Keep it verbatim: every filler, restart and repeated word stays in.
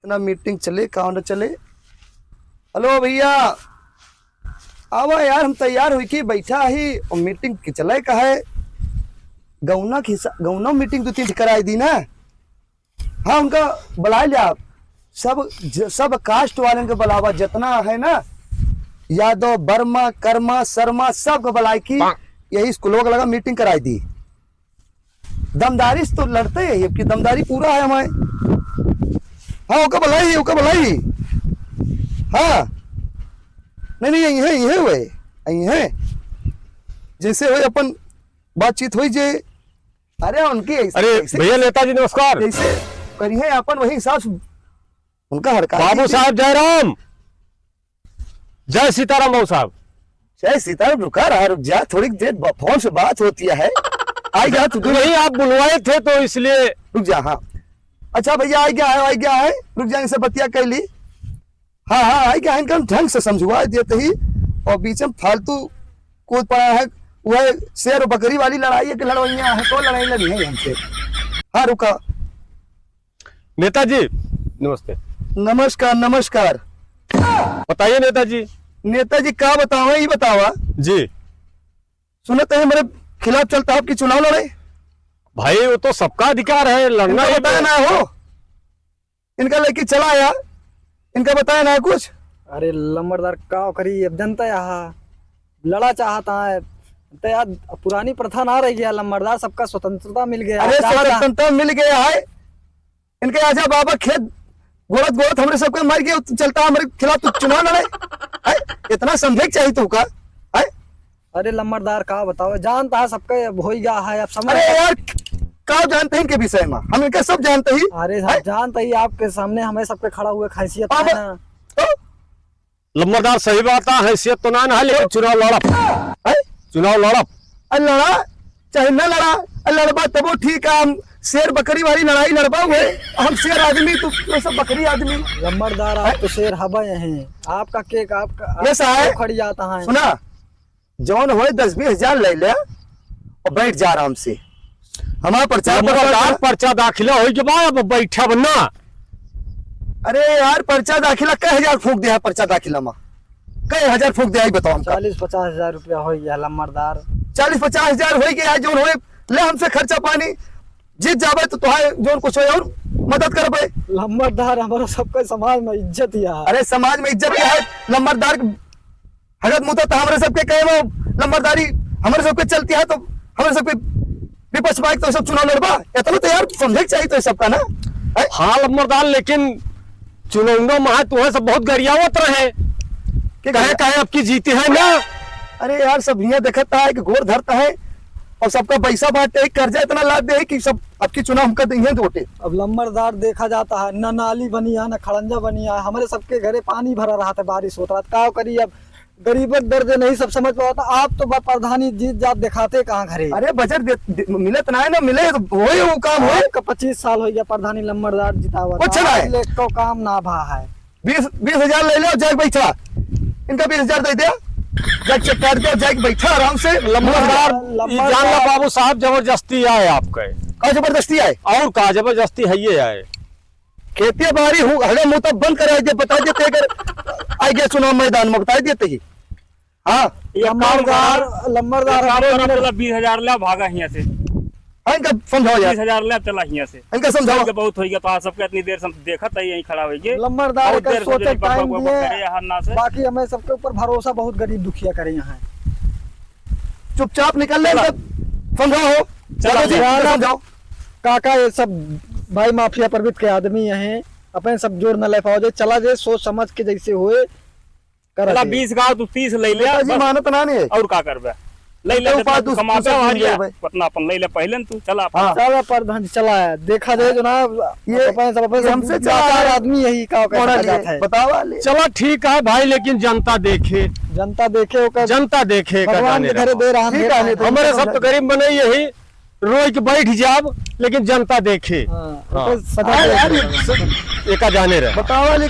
ना मीटिंग चले, का ना चले। हेलो भइया, आवा यार, हम तैयार होइके बैठा ही और मीटिंग के चले का है। गौना के हिसा-, गौना मीटिंग दो तीन ठे कराई दी ना। हाँ, उनका बुलाइ लिया आप। सब ज-, सब कास्ट वालेन के बुलावा, जितना है ना, यादव, वर्मा, कर्मा, शर्मा, सबके बुलाइके यही स्कूल लगा मीटिंग कराई दी। दमदारी से तो लड़ते ही, अब की दमदारी पूरा है हमारे। हाँ, ओका बुलाई, ओका बुलाई। हाँ, नहीं, नहीं, यही है, यही हुए, यही है। जैसे हुए अपन बातचीत हुई जे। अरे, उनकी ऐसे, अरे, ऐसे, भैया नेताजी नमस्कार। जैसे करिए अपन वही हिसाब से उनका हड़का बाबू दीजिए। साहब जयराम, जय सीताराम बाबू साहब। जय सीताराम, रुका रहा, रुक जा, थोड़ी देर ब-, फोन से बात होती है। आई गया तू, नहीं, आप बुलवाए थे तो इसलिए। रुक जा, हाँ। अच्छा भैया, आई गया है, आई गया है, रुक जा, इनसे बतिया कर ली। हाँ, हाँ, आई गया है, इनका ढंग से समझवा देते ही, और बीच में फालतू कूद पड़ा है। वह शेर और बकरी वाली लड़ाई है कि लड़वैया है, तो लड़ाई लड़ी है हमसे। हाँ, रुका। नेताजी, नमस्ते। नमस्कार, नमस्कार। बताइए नेताजी। नेताजी, का बतावा, ई बतावा। जी। सुनत है, हमरे खिलाफ चलता आपकी चुनाव लड़ाई। भाई, वो तो सबका अधिकार है, लड़ना इनका ही बताया है। ना हो, इनका लेके चला आया, इनका बताया ना कुछ। अरे लंबरदार, का करी, अब जनता यहाँ लड़ा चाहता है, तो यार पुरानी प्रथा ना रह गया लंबरदार, सबका स्वतंत्रता मिल गया। अरे का स्वतंत्रता मिल गया है, इनके आजा बाबा खेत गोड़त गोड़त हमरे सबके मर गए, चलता हमरे खिलाफ तू चुनाव लड़े? हैं? इतना समझे के चाहिए तू का? हैं? अरे लंबरदार, का बताओ, जानता है सबके अब हो ही गया है, अब समझ अरे यार, का जानते हैं इनके विषय में? हम इनके सब जानते ही। अरे हम हैं? जानते ही, आपके सामने हमें सबके खड़ा हुए हैसियत अब है ना। तो लंबरदार, सही बात है, हैसियत तो ना, ना है, लेकिन चुनाव लड़ब। हैं? चुनाव लड़ब। अरे लड़ा, चाहे ना लड़ा, अरे लड़बा तबो ठीक है, हम शेर बकरी वाली लड़ाई लड़बा हुए, हम शेर आदमी, तू, तू सब बकरी आदमी। लंबरदार, आप हैं? तो शेर हबे हैं, आपका के, आपका, ये आप साहब, क्यों खड़ी जाता है? सुना, जौन होए दस बीस हजार ले ले और बैठ जा आराम से। हमारा प्रचार लंबरदार, प्रसार पर्चा दाखिला होइ के बाद अब बैठब ना। अरे यार, पर्चा दाखिला कै हजार फूंक दिया है, पर्चा दाखिला में कै हजार फूंक दिया है, बताओ हमका। चालीस पचास हजार रुपया होइ गया लंबरदार। चालीस पचास हजार होइ गया है, जौन होए ले हमसे खर्चा पानी, जीत जाबे तो तोहार जौन कुछ होए और मदद करबे। लंबरदार, हमारा सबका समाज में इज्जत ही है। अरे समाज में इज्जत क्या है? लंबरदार हगत मुता तो हमरे सबके कहे वो लंबरदारी हमरे सबके चलती है, तो हमरे सबके विपक्ष बाइक तो सब चुनाव लड़बा, इतना तो यार समझे के चाहिए तो सबका ना। हैं? हाँ लंबरदार, लेकिन चुनाव में है, तुम्हें सब बहुत गरियावत रहे, कि कहे, कहे अब की जीती है ना। अरे यार, सब हियाँ देखता है कि गोर धरता है और सबका पैसा बांटते ही कर्जा इतना लाद दे है कि सब अब की चुनाव हमका देंगे वोटे। अब लंबरदार देखा जाता है, ना नाली बनी है, ना खड़ंजा बनी है, हमारे सबके घरे पानी भरा रहा था, बारिश होता रहा, का करी अब? गरीबक दर्द नहीं सब समझ पावत। आप तो बा प्रधानी जीत जात देखाते कहाँ घरे? अरे बजट दे, दे, मिलत ना है ना, मिले तो वही वो काम होए। आपका पच्चीस साल हो गया प्रधानी लंबरदार जितावत, कुछ ना आज है। ले को काम ना भा है। बीस, बीस हजार ले लो, जाके बैठा, इनका बीस हजार दे दे, जाके चेक काट दे, जाके बैठा आराम से। लंबरदार, लंबरदार। ई जान ला बाबू साहब, जबरदस्ती आए आपके। का जबरदस्ती आए? और का जबरदस्ती है ये आए? खेती बाड़ी हु-, हगा मुता बंद कराई दे, बताई देते अगर आई गया चुनाव मैदान में, बताई देते ही। हाँ। ये काम लंबरदार, करा, लंबरदार ये काम हमरे करा, मिले। चला बीस हजार ले, भागा हियाँ से। हाँ, इनका समझाओ यार। बीस हजार ले, चला हियाँ से। इनका समझाओ। इनका बहुत हो गया, तो आज सबके इतनी देर से हम देखत है, यहीं खड़ा हो गए। लंबरदार बहुत का देर से सोचे जो है, बक, टाइम बक, बक, बक दिए, करे यहाँ ना से। बाकी हमें सबके ऊपर भरोसा बहुत गरीब दुखिया करे यहाँ है। चुपचाप निकल ले, चला। इनका समझाओ। चला, चला। दादाजी, इनका समझाओ। काका, ये सब भाई माफिया प्रवृत्ति के आदमी हैं, अपन सब जोर न ले पाओ जे, चला जे, सोच समझ के जैसे होए, कर चला, दे। बीस गाँव तू तीस ले ले, नेताजी मानत ना ने। और का करबे? ले ले, तो जितना बात तू उस-, कमाबे उसे वाली सुन है, ले भाई। उतना अपन ले ले पहले न तू, चला अपन। हाँ। चला प्रधान जी, चला, देखा जाए जो ना, ये अपन सब, अपन ये सब हमसे चला लाचार है। आदमी यही का, का मोड़ा कहा लिए, जाता है। बतावा ले। चला ठीक है भाई, लेकिन जनता देखे। जनता देखे, ओकर जनता देखे, का भगवान जाने के घरे रहो। दे रहा ठीक है, है। नेता जी, हमारे सब तो समझा। गरीब बने यही रोई के बैठ जाब, लेकिन जनता देखे। हाँ, हाँ। ओकर सदा अरे देखे। यार, ये एका जाने रहे। बतावा ले,